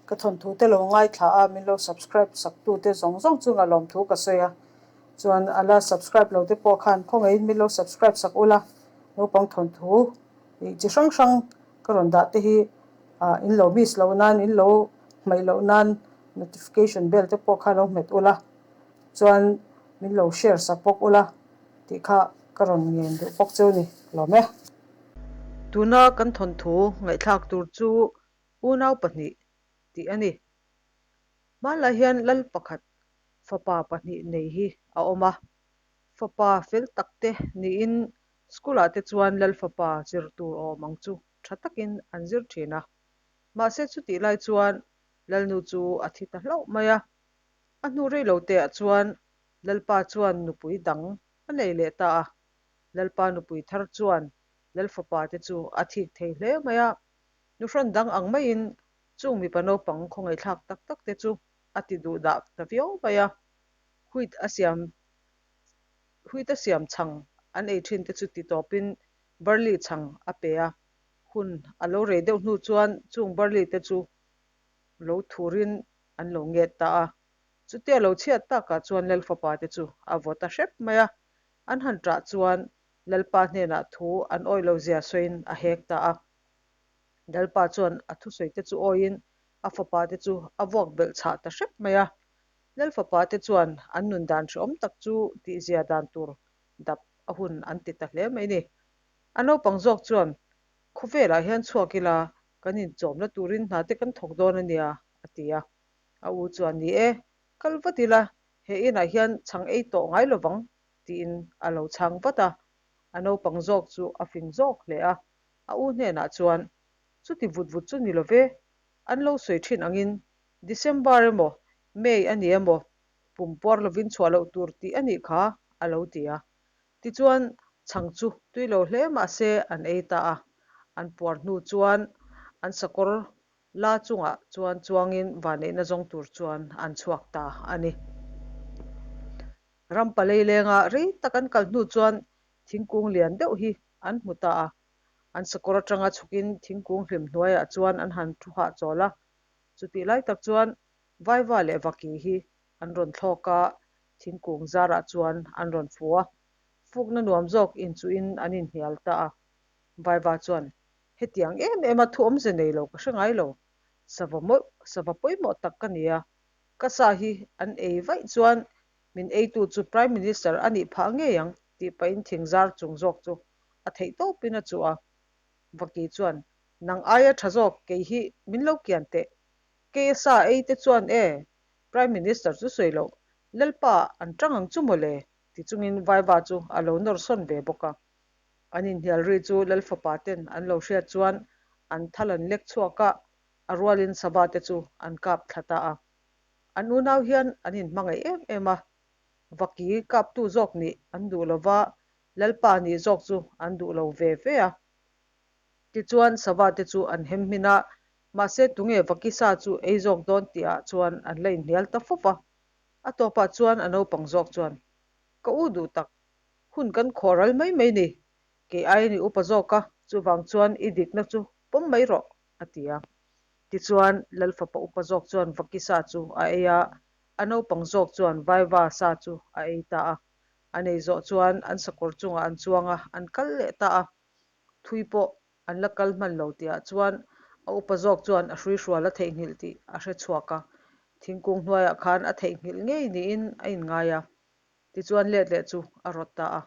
Ka thawnthu te lo ngaithla a, min lo subscribe sak tu te zawng zawng chunga lawmthu ka sawi a. Chuan a la subscribe lo te pawh khan khawngaihin min lo subscribe sak ula, naupang thawnthu ih chi hrang hrang ka rawn dah te hi ah in lo miss loh nan, in lo hmaih loh nan notification bell te pawh kha lo hmet ula, chuan min lo share sak bawk ula tih kha ka rawn ngen duh bawk cheu ni lawm e. Tuna kan thawnthu ngaihthlak tur chu Unau pahnih tih a ni. Hmanlai hian lal pakhat fapa pahnih nei hi a awm a. Fapa fel tak te niin school ah te chuan lal fapa zir tur awm ang chu tha takin an zir thin a. Mahse chutih lai chuan lalnu chu a thi ta hlauh mai a. A hnu rei lo te ah chuan lalpa chuan nupui dang a nei leh ta a. Lalpa nupui thar chuan lal fapa te chu a thik thei hle mai a. Nuhrawn dang ang maiin chung mipa naupang khawngaihthlak tak tak te chu a ti duh dah ta viau mai a, wheat a siam wheat a siam chhang an ei thin te chu ti tawpin barley chhang a pe a, hun a lo rei deuh hnu chuan chung barley te chu lo thurin an lo nget ta a, chutia lo chhiat takah chuan Lalfapa te chu a vaw ta hrep mai a, an han ṭah chuan Lalpa hnenah thu an awih lo zia sawiin a hek ta a. Lalpa chuan a thusawi te chu awiin a fapa te chu a vuak belh chhah ta hrep mai a. Lal fapa te chuan an nun dan hrehawm tak chu tihzia dan tur dap a hun an ti ta hle mai ni. A naupang zawk chuan, Khawvelah hian chhuak ila kan inchawmna turin hna te kan thawk dawn a nia, a ti a. A u chuan, Ni e, kal vat ila, he inah hian chhang ei tawh ngai lovang, tiin a lo chhang vat a. A naupang zawk chu a fing zawk hle a, a u hnenah chuan, Chuti vut vut chu ni lo ve, an lo sawi thin angin December emaw May a ni emaw pum puar lovin chhuah loh tur tih a nih kha, a lo ti a. Tichuan, chhang chu tui lo hle mah se an ei ta a, an puar hnu chuan an sakawr la chungah chuan chuangin vanneihna zawng tur chuan an chhuak ta a ni. Ram palei lenga rei tak an kal hnu chuan thingkung lian deuh hi an hmu ta a. An sakawr atanga chhukin thingkung hlim hnuaiah chuan an han thu hahchawl a. Chutih lai tak chuan Vaiva leh Vaki hi an rawn thlawk a, thingkung zarah chuan an rawn fu a. Fukna nuam zawk inchuhin an inhnial ta a. Vaiva chuan, Hetiang em em a thu awmze nei lo ka hre ngai lo. Sava mawlh, sava pawimawh tak ka ni a. Ka sa hi an ei vaih chuan min eitu chu Prime Minister a nih phah ngei ang tih pahin thingzar chung zawk chu a theih tawpin a chuh a. Vaki chuan, Nang aia tha zawk kei hi min lo kian teh. Kei a sa ei te chuan e, Prime Minister chu sawi loh, Lalpa an tang ang chu mawle ti chungin Vaiva chu a lo nawr sawn ve bawk a. An inhnial ri chu Lalfapa ten an lo hriat chuan an thal an lek chhuak a, a rualin sava te chu an kap thla ta a. An unau hian an inhmangaih em em a, Vaki kaptu zawk nih an duh lo va, Lalpa nih zawk chu an duh lo ve ve a. Tichuan sava te chu an hem hmin a, mahse tunge Vaki sa chu ei zawk dawn tihah chuan an la inhnial ta fawp a. A tawpah chuan a naupang zawk chuan, Ka u duh tak, hun kan khawh ral mai mai ni, kei aiin i upa zawk a, chuvang chuan i dikna chu pawm mai rawh, a ti a. Tichuan, Lal fapa upa zawk chuan Vaki sa chu a ei a, a naupang zawk chuan Vaiva sa chu a ei ta a. An ei zawh chuan an sakawr chungah an chuang a, an kal leh ta a. Thui pawh an la kal hman lo tihah chuan a upa zawk chuan a hruihrual a theihnghilh tih a hre chhuak a. Thingkung hnuaiah khan a theihnghilh ngei niin a inngai a. Tichuan let leh chu a rawt ta a.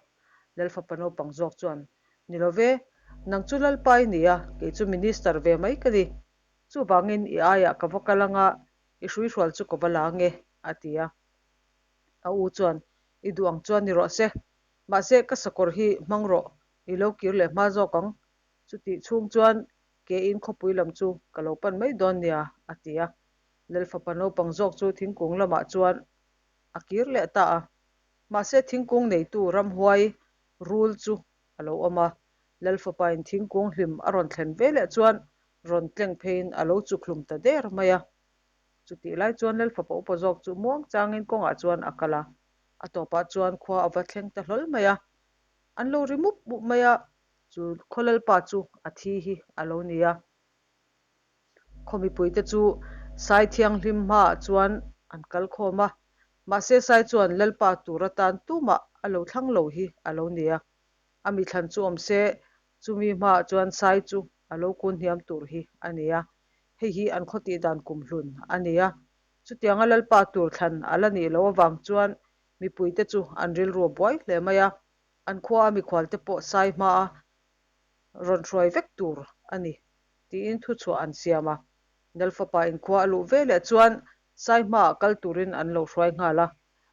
Lal fapa naupang zawk chuan, Ni lo ve, nang chu Lalpa i ni a, kei chu Minister ve mai ka ni. Chuvangin i aiah ka va kal anga i hruihrual chu ka va la ange, a ti a. A u chuan, I duh ang chuan ni rawh se. Mahse ka sakawr hi hmang rawh, i lo kir leh hma zawk ang. Chutih chhung chuan ke in khawpui lam chu ka lo pan mai dawn nia, a ti a. Lal fapa naupang zawk chu thingkung lamah chuan a kir leh ta a. Mahse thingkung neitu ramhuai rul chu a lo awm a. Lal fapain thingkung hlim a rawn thlen ve leh chuan rawn tleng pheiin a lo chukhlum ta der mai a. Chutih lai chuan Lal fapa upa zawk chu muang changin kawngah chuan a kal a. A tawpah chuan khua a va thleng ta hlawl mai a. An lo ri mup mup mai a, chu khaw Lalpa chu a thi hi a lo ni a. Khaw mipuite chu Sai thianghlim hmaah chuan an kal khawm a, mahse Sai chuan Lalpa tur atan tumah a lo thlang lo hi a lo ni a. A mi thlan chu awm se, chumi hmaah chuan Sai chu a lo kun hniam tur hi a ni a. Hei hi an khaw tih dan kumhlun a ni a. Chutianga Lalpa tur thlan a la nih loh avang chuan mipuite chu an rilru a buai hle mai a. An khua a mikhualte pawh Sai hmaa rawn hruai vek tur a ni tiin thuchhuah an siam a. Lalfapa inkhua a luh veleh chuan Sai hmaah kal turin an lo hruai nghal a.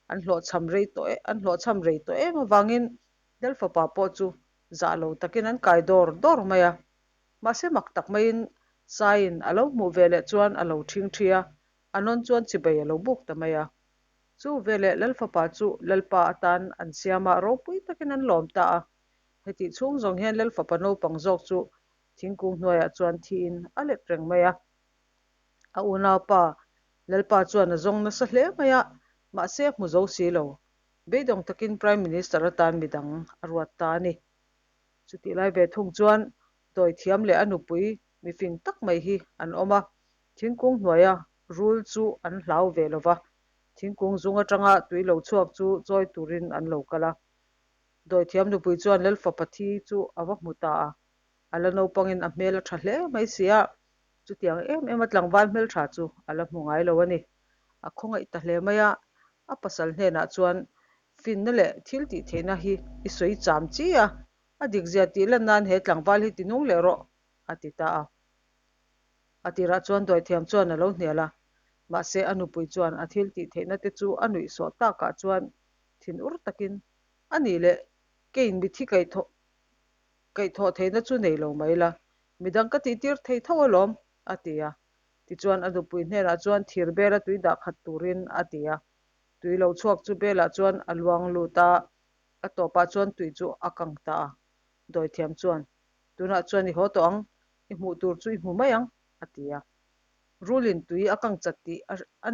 An hlawhchham rei tawh e, an hlawhchham rei tawh em avangin Lalfapa pawh chu zah lo takin an kai dawr dawr mai a. Mahse mak tak maiin Saiin a lo hmuh veleh chuan a lo ṭhing ṭhi a, a nawn chuan chibai a lo buk ta mai a. Chu veleh Lalfapa chu Lalpa atan an siam a, ropui takin an lawm ta a. Hetih chhung zawng hian Lalfapa naupang zawk chu thingkung hnuaiah chuan thiin a let reng mai a. A unaupa Lalpa chuan a zawng nasa hle mai a, mahse a hmu zo si lo. Beidawng takin Prime Minister atan midang a ruat ta a ni. Chutih lai ve thung chuan Dawithiam leh a nupui mifing tak mai hi an awm a, thingkung hnuaia rul chu an hlau ve lo va, thingkung zung atanga tui lo chhuak chu chawi turin an lo kal a. Dawithiam nupui chuan Lalfapa thi chu a va hmu ta a, a la naupangin a hmel a tha hle mai si a, chutiang em em a tlangval hmeltha chu a la hmu ngai lo a ni. A khawngaih ta hle mai a, a pasal hnenah chuan finna leh thil tih theihna hi i sawi cham chi a, a dikzia tih lan nan he tlangval hi tinung leh rawh, a ti ta a. A tirah chuan Dawithiam chuan a lo hnial a, mahse a nupui chuan a thil tih theihna te chu a nuih sawh takah chuan thin ur takin, A nih leh, keiin mithi kaihthawh kaihthawh theihna chu nei lo mai la, midang ka tihtir thei tho alawm, a ti a. Tichuan a nupui hnenah chuan thir bela tui dah khat turin a ti a. Tui lo chhuak chu belah chuan a luang lut a, a tawpah chuan tui chu a kang ta a. Dawithiam chuan, Tunah chuan i haw tawh ang, i hmuh tur chu i hmu mai ang, a ti a. Rulin tui a kang chat tih a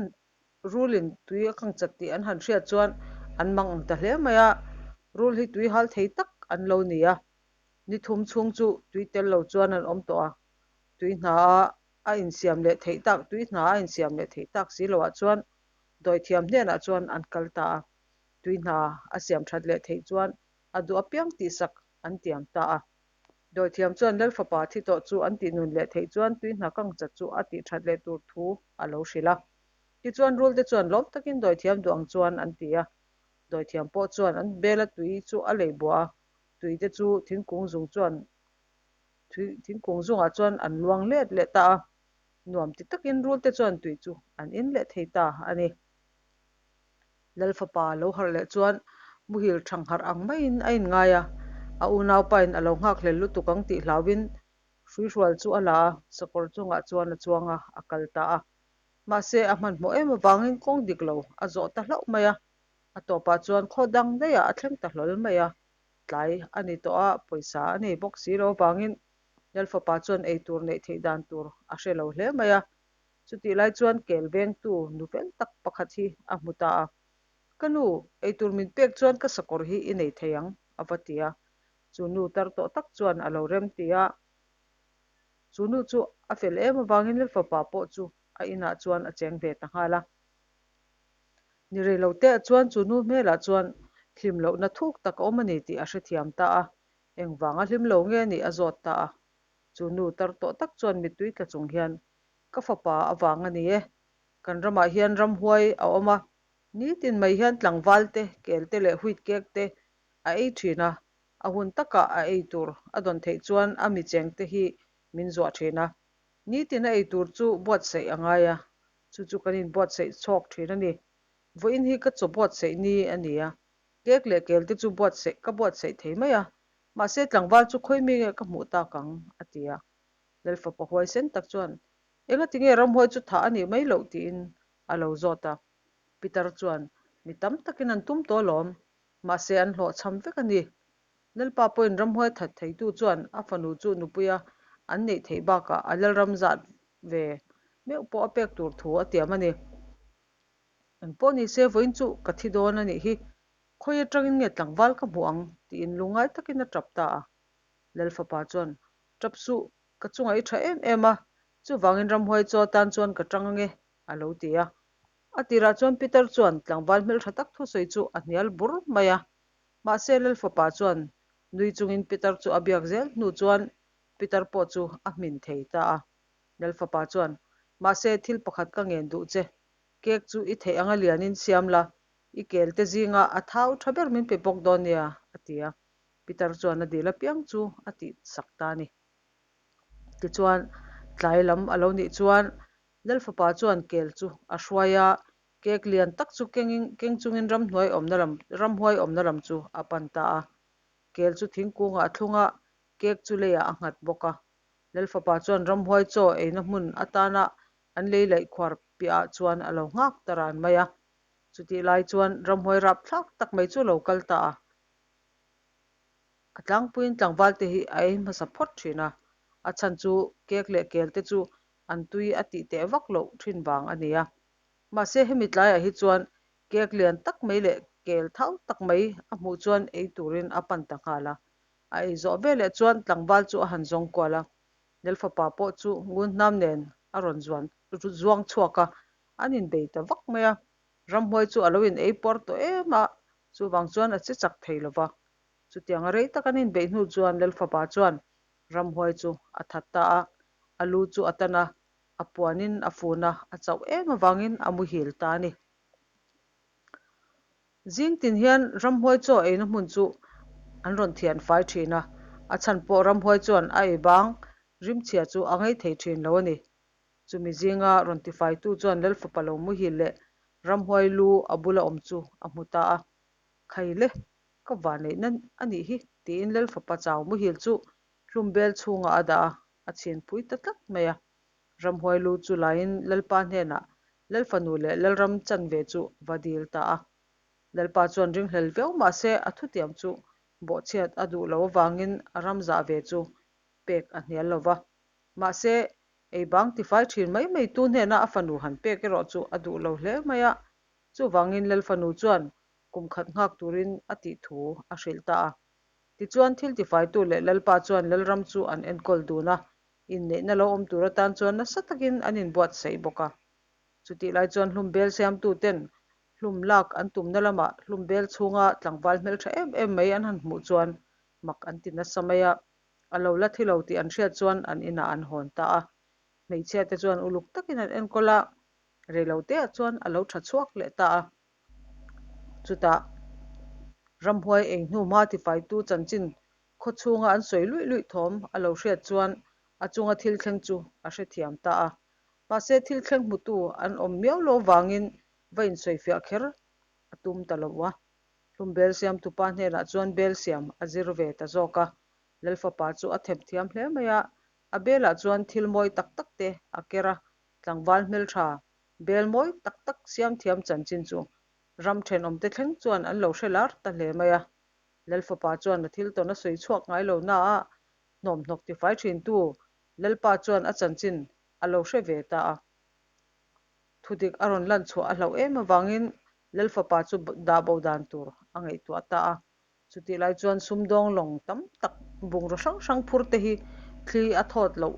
Rulin tui a kang chat tih an han hriat chuan an mang ang ta hle mai a, rul hi tui hal thei tak an lo ni a. Ni thum chhung chu tui tel lo chuan an awm tawh a, tui hna a a insiam leh theih tak tui hna a insiam leh theih tak si loah chuan dawithiam hnenah chuan an kal ta a, tui hna a siam that leh theih chuan a duh apiang tihsak an tiam ta a. Dawithiam chuan Lal fapa thi tawh chu an tih nun leh theih chuan tui hna kang chat chu a tih that leh tur thu a lo hrilh a. Tichuan rul te chuan lawm takin dawithiam duh ang chuan an ti a. Dawithiam pawh chuan an bela tui chu a lei buah a, tui te chu thingkung zung chuan thingkung zungah chuan an luang let leh ta a. Nuam ti takin rul te chuan tui chu an in leh thei ta a ni. Lal fapa lo harh leh chuan muhil thang harh ang maiin a inngai a, a unaupain a lo nghak hlel lutuk ang tih hlauhin hruihrual chu a la a, sakawr chungah chuan a chuang a, a kal ta a. Mahse, a hmanhmawh em avangin kawng dik lo a zawh ta hlauh mai a, a tawpah chuan khaw dang daihah a thleng ta hlawl mai a, tlai a ni tawh a, pawisa a nei bawk si lo avangin Lal fapa chuan eitur neih theih dan tur a hre lo hle mai a. Chutih lai chuan kel vengtu nu fel tak pakhat hi a hmu ta a, Ka nu, eitur min pek chuan ka sakawr hi i nei thei ang, a va ti a. Chu nu tar tawh tak chuan a lo rem ti a. Chu nu chu a fel em avangin Lal fapa pawh chu a inah chuan a cheng ve ta nghal a. Ni rei lo te ah chuan chu nu hmelah chuan hlim lohna thuk tak a awm a ni tih a hrethiam ta a, engvanga hlim lo nge nih a zawt ta a. Chu nu tar tawh tak chuan mittui tla chung hian, Ka fapa avang a ni e. Kan ramah hian ramhuai a awm a, nitin mai hian tlangval te, kel te leh huit kek te a ei thin a, a hun takah a ei tur a dawn theih chuan a mi cheng te hi min zuah thin a. Nitin a ei tur chu buatsaih a ngai a, chu chu kan inbuatsaih chhawk thin a ni. Vawiin hi ka chaw buatsaih ni a ni a, kek leh kel te chu buatsaih ka buatsaih thei mai a, mahse tlangval chu khawi mi nge ka hmuh tak ang? a ti a. Lalfapa huaisen tak chuan, Engati nge ramhuai chu thah a nih mai loh? tiin a lo zawt a. Peter chuan, Mi tam takin an tum tawh alawm, mahse an hlawhchham vek a ni. Lalpa pawhin ramhuai that theitu chuan a fanu chu nupuia an neih theih bakah a lalram zat ve meuh pawh a pek tur thu a tiam a ni. Engpawh ni se vawiin chu ka thi dawn a nih hi, khawi atangin nge tlangval ka hmuh ang? tiin lungngai takin a tap ta a. Lalfapa chuan, Tap suh, ka chungah i tha em em a, chuvangin ramhuai chaw atan chuan ka tang ange. a lo ti a. A tirah chuan Pitar chuan tlangval hmeltha tak thusawi chu a hnial bur mai a. Mahse Lalfapa chuan nui chungin Pitar chu a biak zel hnu chuan Pitar pawh chu a hmin thei ta a. Lalfapa chuan, Mahse thil pakhat ka ngen duh che, cake chu i theih anga lianin siam la, i kel te zinga a thau tha ber min pe bawk dawn nia, a ti a. Pitar chuan a dil apiang chu a tih sak ta a ni. Tichuan, tlai lam a lo nih chuan Lalfapa chuan kel chu a hruai a, cake lian tak chu kengin keng chungin ramhnuai awmna lam ramhuai awmna lam chu a pan ta a. Kel chu thingkungah a thlung a, cake chu leiah a nghat bawk a. Lalfapa chuan ramhuai chaw eina hmun atana an lei laih khuar piahah chuan a lo nghak ta ran mai a. Chutih lai chuan ramhuai rapthlak tak mai chu a lo kal ta a. A tlangpuiin tlangval te hi a ei hmasa phawt thin a, a chhan chu cake leh kel te chu an tui a tih teh vak loh thin vang a ni a. Mahse hemi tlaiah hi chuan cake lian tak mai leh kel thau tak mai a hmuh chuan ei turin a pan ta nghal a. A ei zawh veleh chuan tlangval chu a han zawng kual a, Nelfapa pawh chu ngunhnam nen a rawn zuan zuang chhuak a, an inbei ta vak mai a. Ramhuai chu a lo in ei puar tawh em a, chuvang chuan a che chak thei lo va. Chutiang a rei tak an inbeih hnu chuan Lalfapa chuan ramhuai chu a that ta a, a lu chu a tan a, a puanin a fun a, a chauh em avangin a muhil ta a ni. Zing tin hian ramhuai chaw eina hmun chu an rawn thian fai thin a, a chhan pawh ramhuai chuan a ei bang rimchhia chu a ngei thei thin lo a ni. Chumi zinga rawn tifaitu chuan Lalfapa lo muhil leh ramhuai lu a bula awm chu a hmu ta a, Khaile, ka vanneihna a nih hi, tiin Lalfapa chau muhil chu hlum bel chhungah a dah a, a chhinpui ta tlat mai a. Ramhuai lu chu laiin Lalpa hnenah Lalfanu leh Lalram chanve chu va dil ta a. Lalpa chuan ringhlel viau mahse a thutiam chu bawhchhiat a duh loh avangin a ram zah ve chu pek a hnial lo va. Mahse, ei bang tifai thin mai mai tu hnena a fanu han pek erawh chu a duh lo hle mai a. Chuvangin Lalfanu chuan kum khat nghak turin a tih thu a hrilh ta a. Tichuan thil tifaitu leh Lalpa chuan Lalram chu an enkawl dun a, inneihna lo awm tur atan chuan nasa takin an inbuatsaih bawk a. Chutih lai chuan hlum bel siamtuten hlum lak an tumna lamah hlum bel chhunga tlangval hmeltha em em mai an han hmuh chuan mak an ti nasa mai a. A lo la thi lo tih an hriat chuan an inah an hawn ta a. Hmeichhia te chuan uluk takin an enkawl a, reiloteah chuan a lo tha chhuak leh ta a. Chutah ramhuai ei hnu hma tifaitu chanchin khaw chhunga an sawi luih luih thawm a lo hriat chuan a chunga thil thleng chu a hrethiam ta a. Mahse thil thleng hmutu an awm miau lo vangin va insawifiah kher a tum ta lo a. Hlum bel siamtupa hnenah chuan bel siam a zir ve ta zawk a. Lalfapa chu a them thiam hle mai a, a belah chuan thil mawi tak tak te a ker a, tlangval hmeltha bel mawi tak tak siam thiam chanchin chu ram thenawmte thleng chuan an lo hre lar ta hle mai a. Lalfapa chuan a thil tawn a sawi chhuak ngai lo na a, hnawmhnawk tifai thintu Lalpa chuan a chanchin a lo hre ve ta a. Thudik a rawn lan chhuah a hlauh em avangin Lalfapa chu dah bo dan tur a ngaihtuah ta a. Chutih lai chuan sumdawng lawng tam tak bungraw hrang hrang phur te hi thli a thawt loh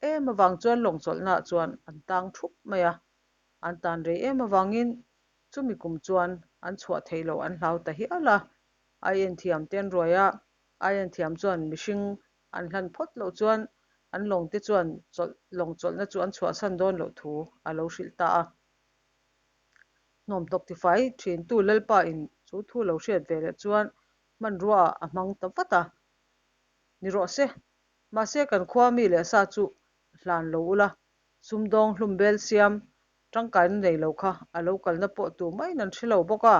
em avang chuan lawng chawlhnaah chuan an tang thup mai a. An tan rei em avangin chumi kum chuan an chhuah theih loh an hlau ta hial a. Aien thiam te an ruai a, aien thiam chuan mihring an hlan phawt loh chuan an lawng te chuan chawlh lawng chawlhna chu an chhuahsan dawn loh thu a lo hrilh ta a. Hnawm tawk tifai thintu Lalpa in chu thu lo hriat ve leh chuan hmanrua ah a hmang ta vat a. Ni rawh se, mahse kan khua mi leh sa chu hlan lo ula, sumdawng hlum bel siam tangkaina nei lo kha a lo kalna pawh tu maiin an hre lo bawk a,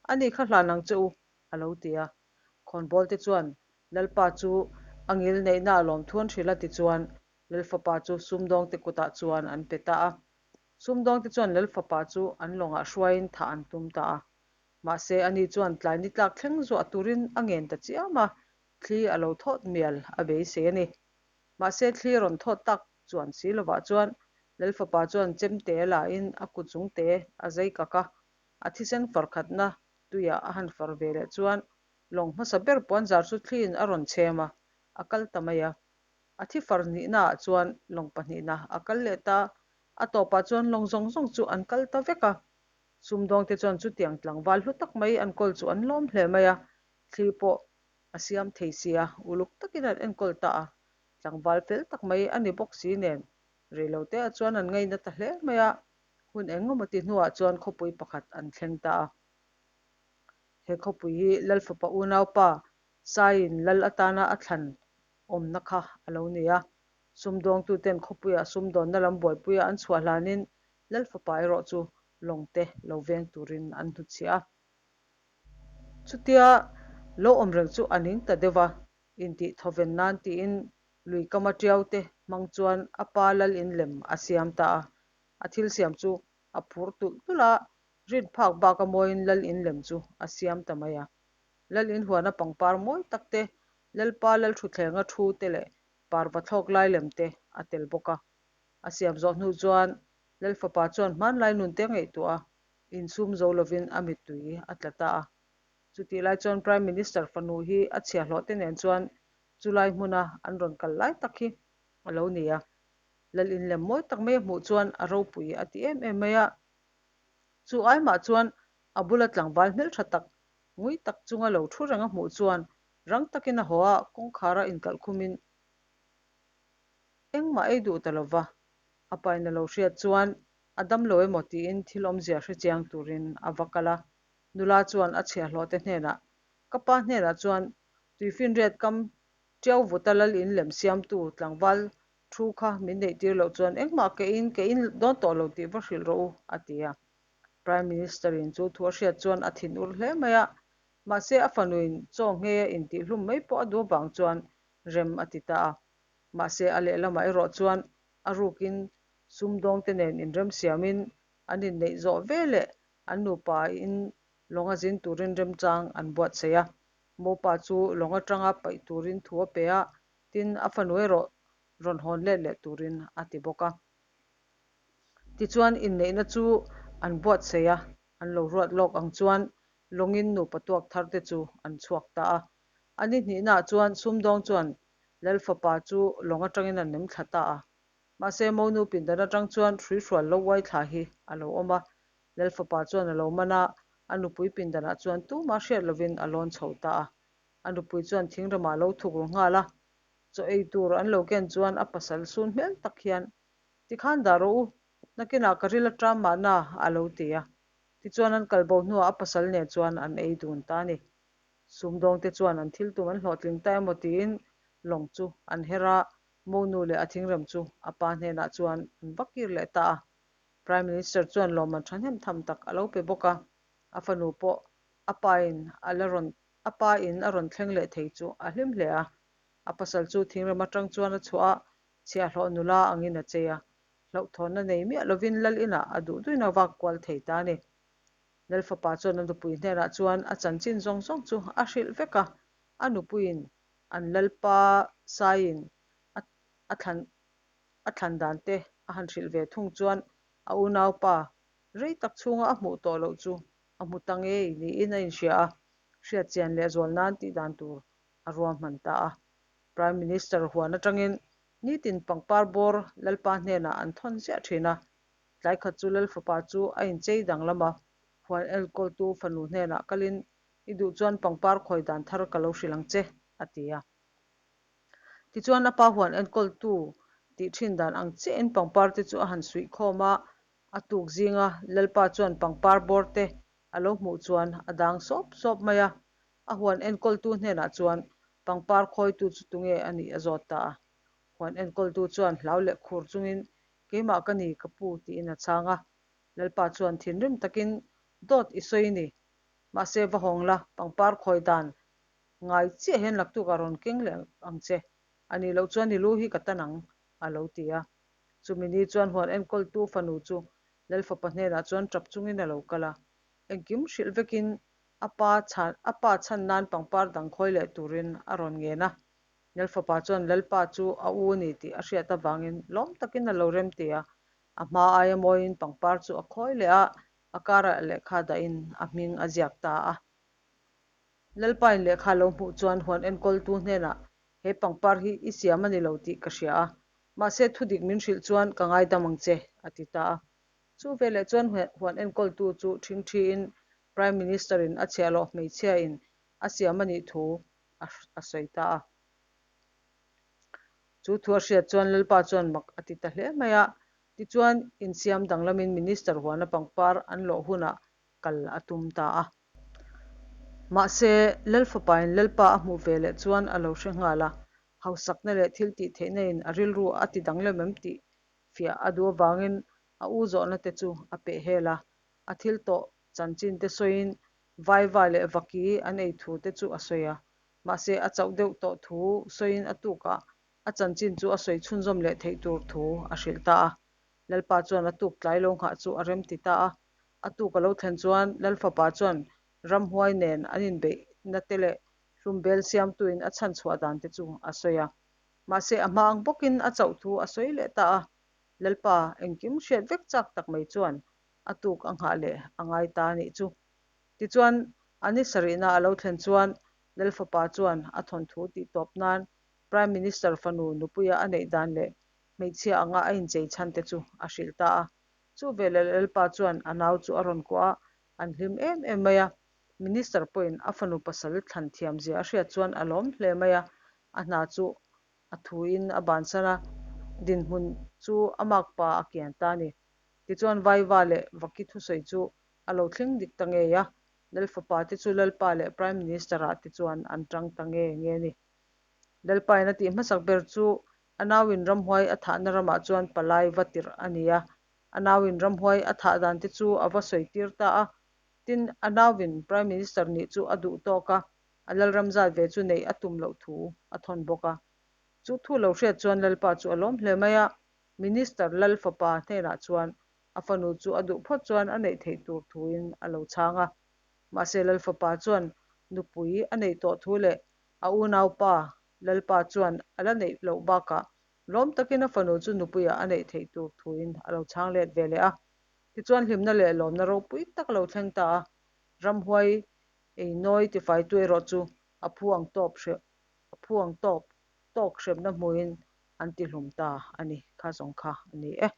ani kha hlan ang che u, a lo ti a. Khawnbawl te chuan Lalpa chu a ngil neihna a lawm thuan hrilh a tichuan Lalfapa chu sumdawngte kutah chuan an pe ta a. Sumdawngte chuan Lalfapa chu an lawngah hruaiin thah an tum ta a. Mahse, ani chuan tlai ni tlak thleng zuah turin a ngen ta chiam a, thli a lo thawt mial a beisei a ni. Mahse, thli rawn thawt tak chuan si lovah chuan Lalfapa chuan chemte lain a kut zungte a zai kak a, a thisen far khatna tuiah a han far ve leh chuan lawng hmasa ber puanzar chu thliin a rawn chhem a, a kal ta mai a. A thi far hnihnaah chuan lawng pahnihna a kal leh ta. A tawpah chuan lawng zawng zawng chu an kal ta vek a. Sumdawngte chuan chutiang tlangval hlu tak mai an kawl chu an lawm hle mai a, thli pawh a siam thei si a, uluk takin an enkawl ta a. Tlangval fel tak mai a ni bawk si nen, reiloteah chuan an ngaina ta hle mai a, hun eng emaw ti hnuah chuan khawpui pakhat an thleng ta a. He khawpui hi Lalfapa unaupa Saiin lal atana a thlan awmna kha a lo ni a. Sumdawngtuten khawpuiah sumdawnna lam buaipuia an chhuah hlanin Lalfapa erawh chu lawngte lo veng turin an hnutchhiah a. Chutia lo awm reng chu a ning ta deuh a, intih thawven nan tiin lui kama tiau te hmang chuan a pa lal in lem a siam ta a. A thil siam chu a phur tulh tulh a, rin phak bak a mawiin lal in lem chu a siam ta mai a. Lal in huana pangpar mawi tak te, Lalpa Lalthutthlenga thu te leh parva thlawk lai lem te a tel bawk a. A siam zawh hnu chuan Lal fapa chuan hmanlai nun te ngaihtuah a, insum zo lovin a mittui a tla ta a. Chutih lai chuan Prime Minister fanu hi a chhiahhlawh te nen chuan chulai hmuna an rawn kal lai tak hi a lo ni a. Lal in lem mawi tak mai a hmuh chuan a ropui a ti em em mai a. Chu ai mah chuan a bula tlangval hmeltha tak ngui tak chunga lo thu reng a hmuh chuan rang takin a haw a, kawngkhara inkalh khumin engmah ei duh ta lova. A pain a lo hriat chuan a dam lo emaw tiin thil awmzia hre chiang turin a va kal a. Nula chuan a chhiahhlawh te hnenah, Ka pa hnenah chuan tuifinriat kam tiau vuta lal in lem siamtu tlangval thu kha min neih tir loh chuan engmah ka in ka in dawn tawh lo tih va hrilh rawh u, a ti a. Prime Minister in chu thu a hriat chuan a thin ur hle mai a. Mahse a fanuin chaw ngheia intihhlum mai pawh a duh avang chuan rem a ti ta a. Mahse a lehlamah erawh chuan a rukin sumdawngte nen inremsiamin an inneih zawh ve leh an nupa in lawng a zin turin remchang an buatsaih a. Mopa chu lawng atanga paih turin thu a pe a, tin a fanu erawh rawn hawn let leh turin a ti bawk a. Tichuan inneihna chu an buatsaih a, an lo ruat lawk ang chuan lawngin nupa tuak thar te chu an chhuak ta a. A ni hnihnaah chuan sumdawng chuan Lal fapa chu lawng atangin a nem thla ta a. Mahse monu pindan atang chuan hruihrual lo uai thla hi a lo awm a. Lal fapa chuan a lo man a, a nupui pindanah chuan tumah hriat lovin a lawn chho ta a. A nupui chuan thingramah a lo thuk ru nghal a. Chaw ei tur an lo ken chuan a pasal sun hmel tak hian, Tikhan dah rawh u, nakinah ka ril aṭam mahna, a lo ti a. Tichuan an kalbo hnuah a pasal nen chuan an ei dun ta a ni. Sumdawngte chuan an thil tum an hlawhtling ta emaw tiin lawng chu an her a, monu leh a thingrem chu a pa hnenah chuan an va kir leh ta a. Prime Minister chuan lawmman thahnem tham tak a lo pe bawk a, a fanu pawh a pain a la rawn a pa in a rawn thleng leh thei chu a hlim hle a. A pasal chu thingrem atang chuan a chhuah a, chhiahhlawh nula angin a chei a, hlauhthawnna nei miah lovin lal inah a duh duhin a vak kual thei ta a ni. Lal fapa chuan a nupui hnenah chuan a chanchin zawng zawng chu a hrilh vek a, a nupuiin an lalpa saiin a a thlan a thlan dan te a han hrilh ve thung chuan a unaupa rei tak chhunga a hmuh tawh loh chu a hmu ta ngei niin a inhria a, hriat chian leh zual nan tih dan tur a ruahman ta a. Prime Minister huan atangin nitin pangpar bawr lalpa hnenah an thawn ziah thin a, Tlai khat chu Lal fapa chu a inchei danglam a, huan enkawltu fanu hnenah kalin, I duh chuan pangpar khawi dan thar ka lo hrilh ang che, a ti a. Tichuan a pa huan enkawltu tih thin dan ang chiahin pangpar te chu a han suih khawm a, a tuk zinga Lalpa chuan pangpar bawr te a lo hmuh chuan a dang sawp sawp mai a. A huan enkawltu hnenah chuan pangpar khawitu chu tunge a nih a zawt ta a. Huan enkawltu chuan hlau leh khur chungin Keimah ka ni, ka pu, tiin a chhang a. Lalpa chuan thinrim takin, Dawt i sawi ni. Mahse, va hawng la, pangpar khawi dan ngai chiah hian laktukah rawn keng leh ang che. A nih loh chuan i lu hi ka tan ang, a lo ti a. Chumi ni chuan huan enkawltu fanu chu Lalfapa hnenah chuan tap chungin a lo kal a. Engkim hrilh vekin a pa chhan a pa chhan nan pangpar dang khawi leh turin a rawn ngen a. Lalfapa chuan Lalpa chu a u a ni tih a hriat avangin lawm takin a lo rem ti a, a hma aia mawiin pangpar chu a khawi leh a, a karah lehkha dahin a hming a ziak ta a. Lalpain lehkha lo hmuh chuan huan enkawltu hnenah, He pangpar hi i siam a ni lo tih ka hria a, Mahse thudik min hrilh chuan ka ngaidam ang che, a ti ta a. Chu veleh chuan huan enkawltu chu ṭhingṭhiin Prime Minister-in a chhiahhlawh hmeichhiain a siam a nih thu a sawi ta a. Chu thu a hriat chuan Lalpa chuan mak a ti ta hle mai a. Tichuan, insiam danglamin Minister huana pangpar an lawh hunah kal a tum ta a. Mahse, Lalfapain Lalpa a hmuh ve leh chuan a lo hre nghal a, hausakna leh thil tih theihna-in a rilru a ti danglam em tih fiah a duh avangin a u zawhna te chu a peh hel a. A thil tawh chanchin te sawiin vaiva leh vaki an ei thu te chu a sawi a. Mahse, a chauh deuh tawh thu sawiin a tukah a chanchin chu a sawi chhunzawm leh theih tur thu a hrilh ta a. Lalpa chuan a tuk tlai lo nghah chu a rem ti ta a. A tuk a lo thlen chuan Lalfapa chuan ramhuai nen an inbeihna te leh hlumbel siamtuin a chhan chhuah dan te chu a sawi a. Mahse, a hma ang bawkin a chauh thu a sawi leh ta a. Lalpa, engkim hriat vek chak tak mai chuan a tuk a nghah leh a ngai ta a nih chu. Tichuan, a ni sarihna a lo thlen chuan Lalfapa chuan a thawnthu tih tawp nan Prime Minister fanu nupuia a neih dan leh hmeichhia anga a inchei chhan te chu a hrilh ta a. Chu veleh Lalpa chuan a nau chu a rawn kuah a, an hlim em em mai a. Minister pawhin a fanu pasal thlan thiam zia a hriat chuan a lawm hle mai a, a hna chu a thuin a bansan a, dinhmun chu a makpa a kian ta a ni. Tichuan Vaiva leh Vaki thusawi chu a lo thleng dik ta ngei a, Lalfapa te chu Lalpa leh Prime Minister-ah te chuan an tang ta nge nge a ni. Lalpain a tih hmasak ber chu a nauin ramhuai a thahna ramah chuan palai va tirh a ni a, a nauin ramhuai a thah dan te chu a va sawi tir ta a. Tin, a nauin Prime Minister nih chu a duh tawk a, a lalram zat ve chu neih a tum loh thu a thawn bawk a. Chu thu lo hriat chuan Lalpa chu a lawm hle mai a, Minister Lal fapa hnenah chuan a fanu chu a duh phawt chuan a neih theih tur thuin a lo chhang a. Mahse Lal fapa chuan nupui a neih tawh thu leh a unaupa Lalpa chuan a la neih loh bakah lawm takin a fanu chu nupuiah a neih theih tur thuin a lo chhang let ve leh a. Tichuan hlimna leh lawmna ropui tak a lo thleng ta a, ramhuai ei nawi tifaitu erawh chu a phu ang tawp hreh a phu ang tawp tawk hremna hmuin an tihlum ta a ni kha zawng kha a ni e.